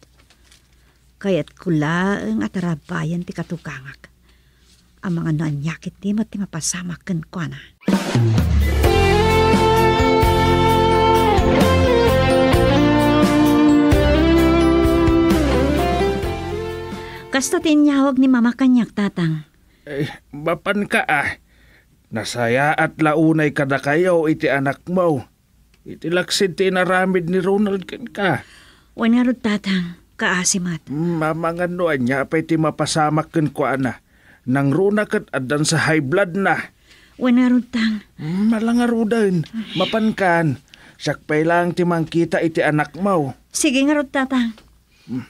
Kayatko laeng a tarabayen ti katugangak. Amangan no ania ketdi met ti mapasamak kenkuana. Kasta ti inyawag ni Mama kaniak, Tatang. Eh, mapanka a. Nasayaat la unay kadakayo iti anakmo. Iti laksid ti inaramid ni Ronald kenka. Wen ngarud, Tatang, kaasi met. Mm, amangan no ania pay ti mapasamak kenkuana. Nangruna ket addan sa high blood na. Wen ngarud, Tang. Mm, ala ngaruden. Mapankan. Siak pay laeng ti mangkita iti anakmo. Sige ngarud, Tatang. Mm.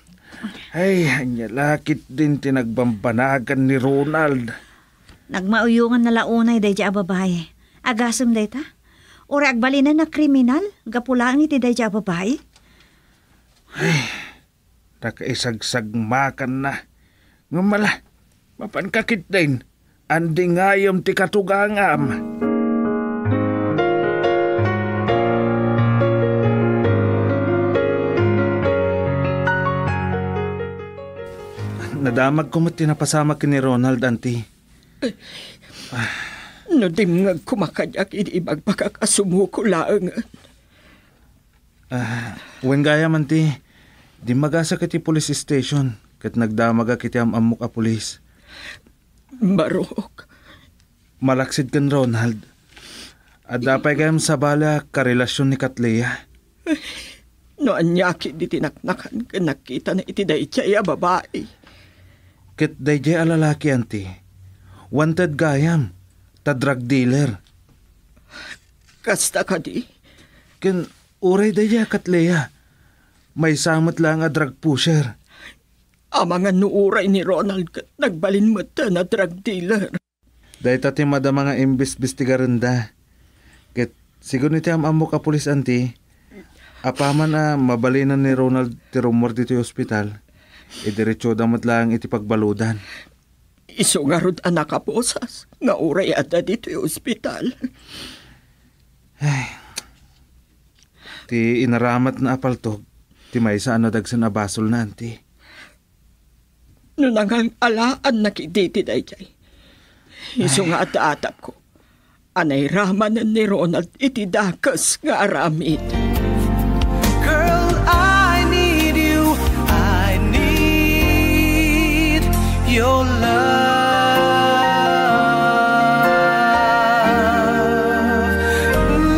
Ay, ania la ketdin ti nagbambanagan ni Ronald. Nagmauyonganna la unay daydiay a babai. Agasem dayta? Uray agbalinanna kriminal gapu laeng iti daydiay a babai? Ay, nakaisagsagumakanna. Ngem ala, mapanka ketdin, andingayem ti katugangam. Nadamagko met ti napasamak ken ni Ronald, Auntie. No dimngeg koma kaniak idi ibagbagak a sumuko laengen. Ah, wen gayam, Auntie, dimmagasak iti police station ket nagdamagak iti am-ammok a pulis. Barok. Malaksid ken Ronald. Adda pay gayam sabali a karelasion ni Katleya. No ania ketdi ti naknakan ken nakitana iti daydiay a babai. Ket daydiay a lalaki, Auntie, wanted gayam ta drug dealer. Kasta kadi? Ken uray daydiay a Katleya, maysa met laeng a drug pusher. Amangan no uray ni Ronald ket nagbalin met a drug dealer. Dayta ti madama nga imbisbistigarenda. Ket sigun iti am-ammok a pulis, Auntie, apaman a mabalinan ni Ronald ti rummuar ditoy ospital, idiretsoda met laeng iti pagbaludan. Isu ngarud a nakaposas nga uray adda ditoy ospital. Ay, ti inaramatna a paltog ti maysa a nadagsen a basolna, Auntie. no nangal-alaannak iti daydiay. Isu nga adda atapko a nairamanen ni Ronald iti dakes nga aramid. Girl, I need you. I need your love. Ooh.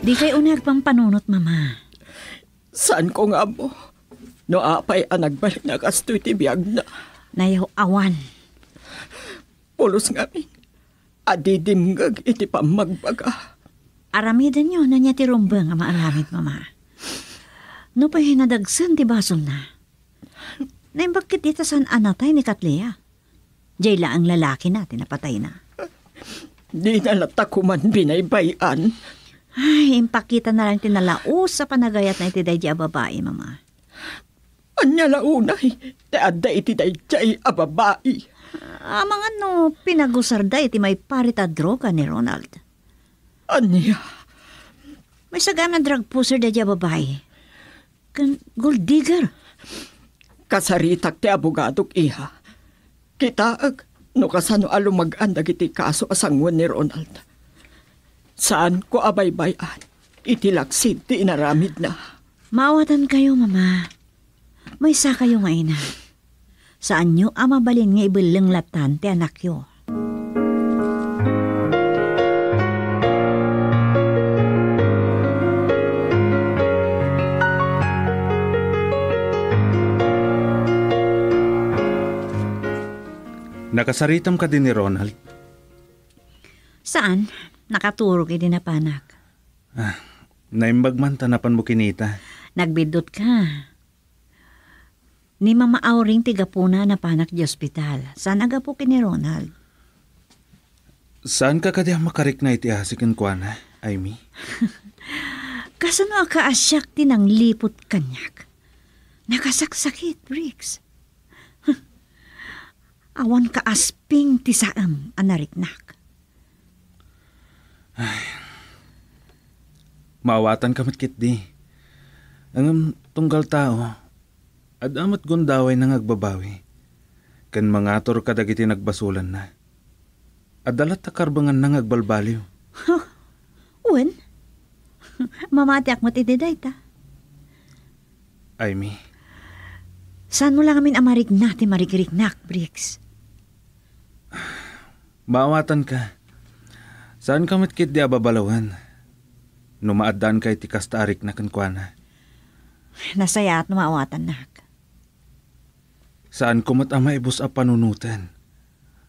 Dikay unay agpampanunot, Mama. Saanko nga ammo no apay a nagbalin a kastoy ti biagna. Nayaw-awan. Pulos ngamin a di dimngeg iti pammagbaga. Aramidenyo no ania ti rumbeng a maaramid, Mama. Nupay nadagsen ti basolna, naimbag ketdi ta saan a natay ni Kat Lea. Jay laeng lalakina ti napatayna. Dina latta koman binaybay-an. Ay, impakitana lang ti nalaus a panagayatna iti daydi a babai, Mama. Ania la unay ti adda iti daydiay a babai? Amangan no pinagusarda iti maiparit a droga ni Ronald. Ania? Maysa gayam a drug pusher daydiay a babai. Ken gold digger. Kasaritak ti abogadok, iha. Kitaek no kasano a lumag-an dagiti kaso a sangoen ni Ronald. Saanko a baybay-an iti laksid ti inaramidna. Maawatankayo, Mama. Maysakayo nga ina. Saanyo a mabalin nga ibelleng lattan ti anakyo. Nakasaritam kadi ni Ronald? Saan, nakaturog idi napanak. Ah, naimbag man ta napanmo kinita. Nagbiddutka. Ni Mama Auring ti gapuna a napanak di ospital. Saan a gapu ken ni Ronald? Saanka kadi a makarikna iti asi kenkuana, Amy? Kasano a kaasiak ti nangliput kaniak? Nakasaksakit, Briggs. Awan kaasping ti saem a nariknak. Ay. Maawatanka met ketdi. Ngem tunggal tao, adda met gundawayna nga agbabawi, ken mangatur kadagiti nagbasolanna. Adda latta karbenganna nga agbalbaliw. Huh? Wen? Mamatiak met iti dayta. Amy. Saanmo la ngamin a marikna ti marikriknak, Briggs? Maawatanka. Saanka met ketdi a babalawen no maaddaanka iti kasta a rikna kenkuana. Nasayaat no maawatannak. Saanko met a maibus a panunoten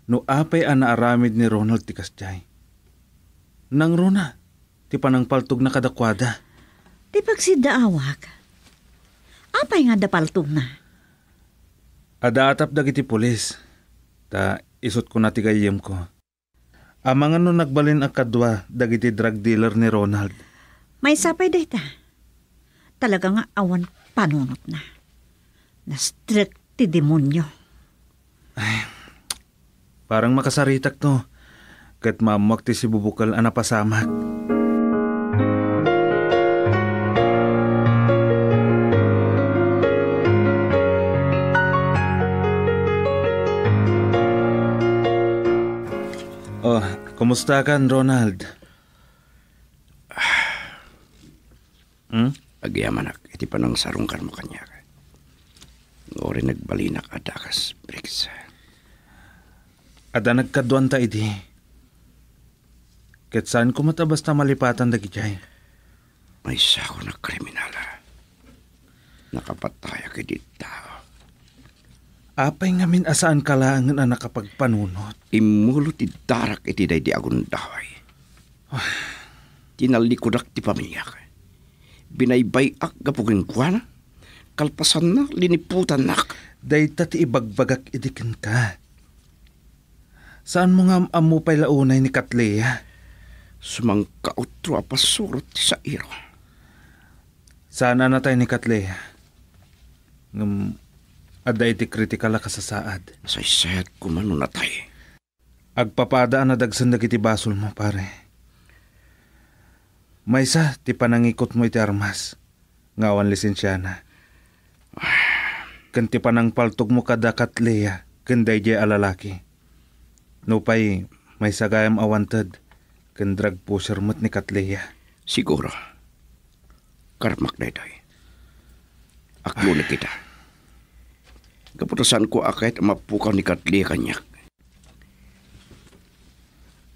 no apay a naaramid ni Ronald ti kasdiay. Nangruna ti panangpaltogna kadakuada. Ti pagsiddaawak? Apay nga adda paltogna? Adda atap dagiti pulis, ta isut' kuna ti gayyemko. Amangan no nagbalin a kadua dagiti drug dealer ni Ronald. Maysa pay dayta. Talaga nga awan panunotna. Nastrek ti demonyo. Ay, parang makasaritakto. Ket maammoak ti sibubukel a napasamak. Oh, kumusta kan, Ronald? Hmm? Agyamanak iti panangsarungkarmo kaniak. Ngori nagbalinak a dakas, Briggs. Adda nagkaduanta idi. Ket saanko met a basta malipatan dagidiay. Maysako a kriminal. Nakapatayak iti tao. Apay ngamin a saanka laengen a nakapagpanunot? Immulo ti darak iti daydi a gundaway. Tinallikudak ti pamiliak. Binaybay-ak gapu kenkuana. Kalpasanna, liniputannak. Dayta ti ibagbagak idi kenka. Saanmo nga am-ammo pay la unay ni Katleya? Sumangkautro a pasurot ti sairo. Saan a natay ni Katleya. Ngem Adda iti kritikal a kasasaad. Nasaysayat koma no natay. Agpapada a nadagsen dagiti basolmo, pare. Maysa ti panangikutmo iti armas nga awan lisensiana. Ken ti panangpaltogmo kada Kat Lea ken daydiay a lalaki. Nupay maysa gayam a wanted ken drug pusher met ni Kat Lea. Siguro. Karmak daytoy. Aklonek ita. Gapu ta saanko a kayat a mapukaw ni Kat Lea kaniak.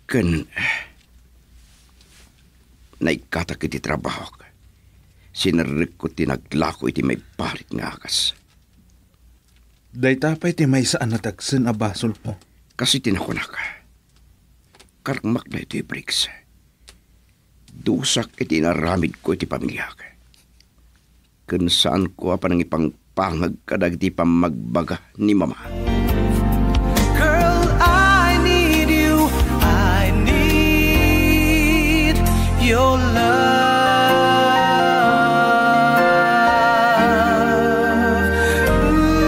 Ken naikkatak iti trabahok. Sinerrekko ti naglako iti maiparit nga agas. Dayta pay ti maysa a nadagsen a basolmo. Kas iti nakunak, karmak daytoy, Briggs. Dusak iti inaramidko iti pamiliak. Ken saanko a panangipangpangag kadagiti pammagbaga ni Mama. Girl, I need you. I need your love. Ooh.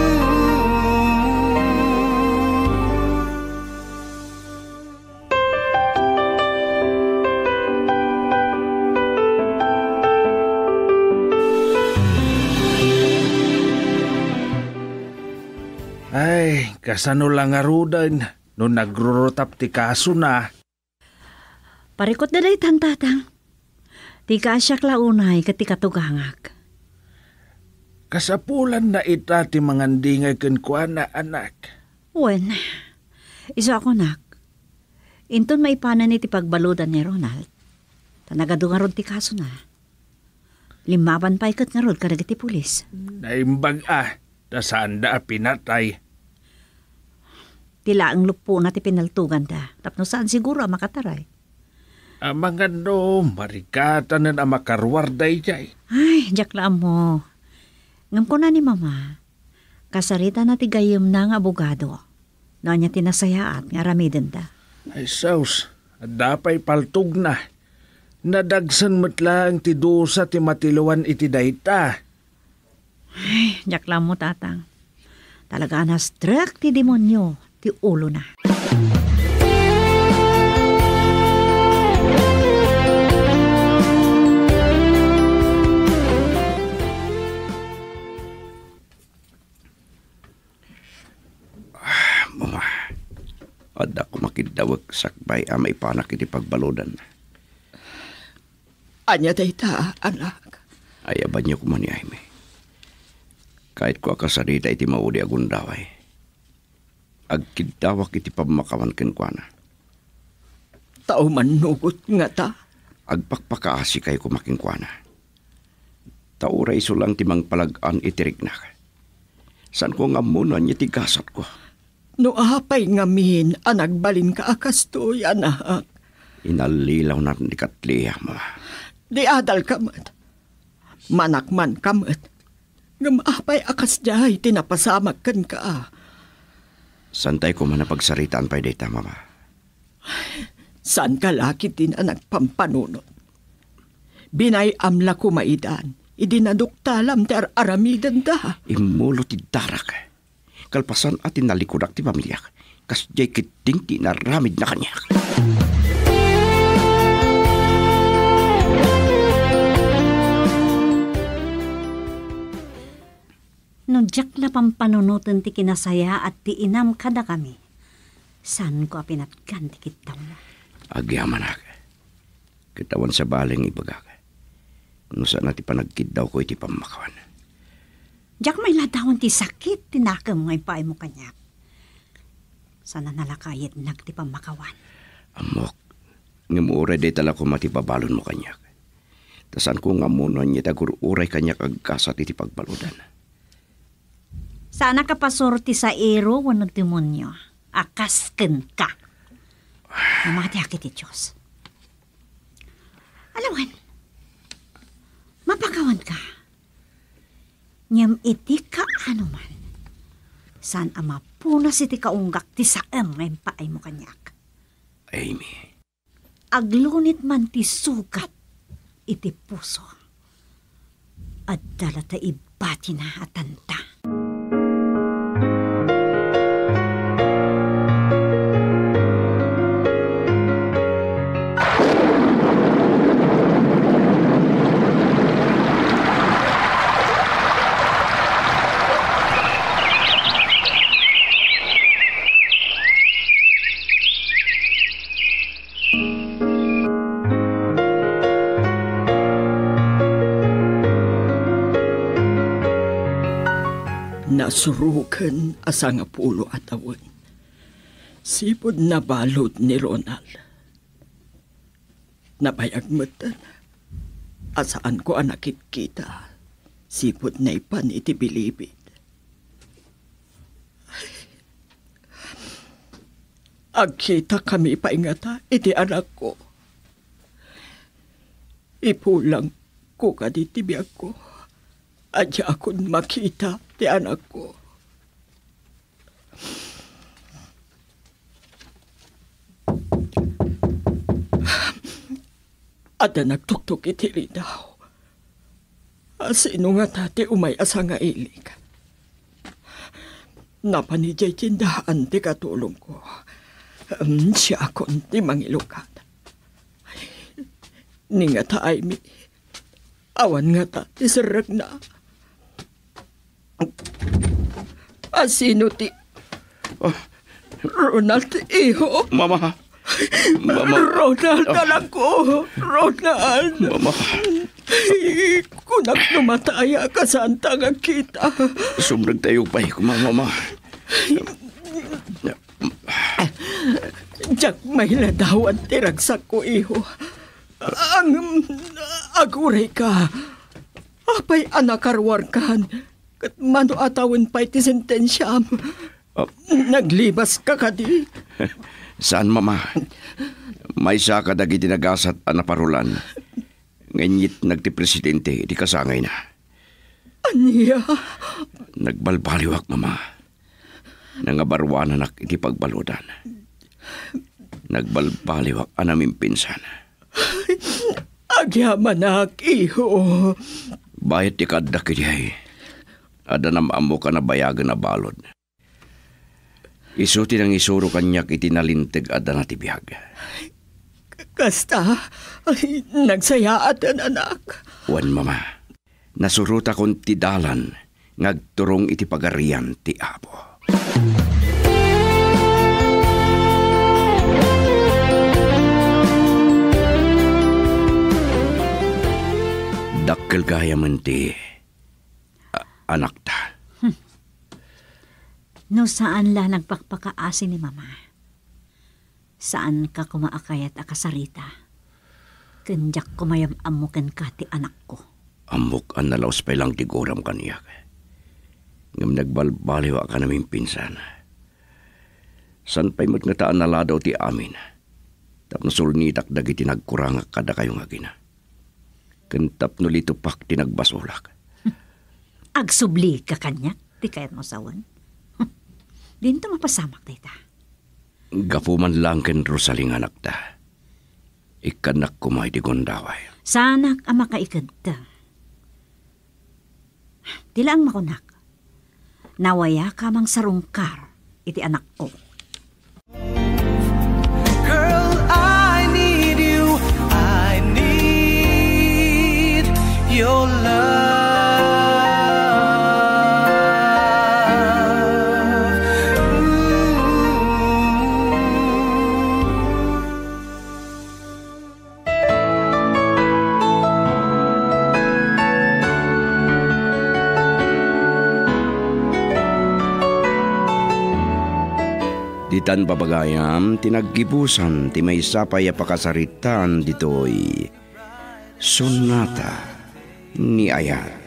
Ay, kasano la ngaruden no nagrurutap ti kasona? Parikut da daytan, Tatang. Ti kaasiak la unay ket ti katugangak. Kasapulanna ita ti mangandingay kenkuana, anak. Wen, isu a kunak, inton maipanan iti pagbaludan ni Ronald, ta nagadu ngarud ti kasona. Limmaban pay ket ngarud kadagiti pulis. Naimbag a, ta saanda a pinatay. Ti laeng luppona ti pinaltoganda, tapno saan siguro a makataray. Amangan no marikatanen a makaruar daydiay. Ay, diak la ammo. Ngem kuna ni Mama, kasaritana ti gayyemna nga abogado. No ania ti nasayaat nga aramidenda? Ay, sus, adda pay paltogna. Nadagsen met laeng ti dusa ti matiloan iti dayta. Ay, diak la ammo, Tatang. Talaga a nastrek ti demonio ti ulona. Ah, Mama, adda koma kiddawek sakbay a maipanak iti pagbaludan. Ania dayta, anak? Ayabanyo koma ni Jaime. Kayatko a kasarita iti maudi a gundaway. Agkiddawak iti pammakawan kenkuana. Ta umannugot ngata? Agpakpakaasikay koma kenkuana. Ta uray isu lang ti mangpalag-an iti riknak. Saanko nga ammo no ania ti gasatko. No apay ngamin a nagbalinka a kastoy, anak? Inallilawna ni Kat Lea, Mama. Di adalka met. Manakmanka met. Ngem apay a kasdiay ti napasamak kenka? Saantay koma a pagsaritaan pay dayta, Mama. Saanka la ketdin a nagpampanunot. Binay-am la koma idan idi naduktalam ti ar-aramidenda. Immulot ti darak. Kalpasan a tinalikudak ti pamiliak, kasdiay ketdin ti inaramidna kaniak. No diak la pampanunoten ti kinasayaat ti inam kadakami, saanko a pinatgan ti kiddawmo. Agyamanak. Ket awan sabali nga ibagak no saan a ti panagkiddawko iti pammakawan. Diak mailadawan ti sakit ti nakem nga impaaymo kaniak. Saan a nalakayetnak ti pammakawan. Ammok, ngem uray dayta la koma ti babalonmo kaniak. Ta saanko nga ammo no ania ti agur-uray kaniak aggasat iti pagbaludan. Saan a kapasuro ti sairo wenno demonio a kas kenka. Mamatiak iti Dios. Alawen, mapakawanka. Ngem iti kaanoman, saan a mapunas iti kaunggak ti saem nga impaaymo kaniak. Amy. Aglunit man ti sugat iti puso. Adda la ta ibatina a tanta. Nasuroken a sangapulo a tawen. Sipud nabalud ni Ronald. Nabayag metten a saanko a nakitkita sipud naipan iti bilibid. Agkitakami pay ngata iti anakko. Ipulangko kadi ti biagko a diakon makita ti anakko. Adda nagtuktok iti ridaw. A sino ngata ti umay a sangailik? Napan idiay tiendaan ti katulongko. Em, siakon ti mangilugad. Ni ngata Aimee, awan ngata ti serrekna. A sino ti... Ah. Ronald, iho. Mama. Mama. Ronald, anakko. Ronald. Mama. Kunak no mataya ka saan ta nga kita. Sumrek tayo pay, kuma, mama. Diak mailadawan ti ragsakko, iho. Ang, aguray ka. Apay a nakaruarkan? Ket mano a tawen pay ti sentensiam? Ah. Naglibas ka kadi? Saan, mama. Maysa kadagiti nagasat a naparulan nga inyitnag ti presidente iti kasangayna. Ania? Nagbalbaliwak, mama. Nangabaruananak iti pagbaludan. Nagbalbaliwak a namimpinsan. Agyamanak, iho. Bayat ti kaaddak idiay, adda nam-ammok a nabayagen a balud. Isu ti nangisuro kaniak iti nalinteg a dana ti biag. Kasta, ay, nagsayaaten, anak. Wen, mama. Nasurotakon ti dalan nga agturong iti Pagarian ti Apo. Dakkel gayamen ti, a-, anakta. Hmm. No saan la nagpakpakaasi ni Mama, saanka koma a kayat a kasarita. Ken diak koma yam-ammo kenka ti anakko. Ammok a nalaus pay lang ti guram kaniak. Ngem nagbalbaliwak a namimpinsan. Saan pay met ngata a naladaw ti amin tapno sulnitak dagiti nagkurangak kadakayo nga agina, ken tapno litupak ti nagbasolak. Agsublika kaniak ti kayatmo sawen? Dinto mapasamak dayta. Gapu man lang ken Rosalie nga anakta, ikkannak koma iti gundaway. Saanak a makaikedta. Ti laeng makunak, nawayaka mangsarungkar iti anakko. Girl, I need you. I need your love. Ooh. Ditan, babagayam, ti naggibusan ti maysa pay a pakasaritaan ditoy Sonata ni Ayat.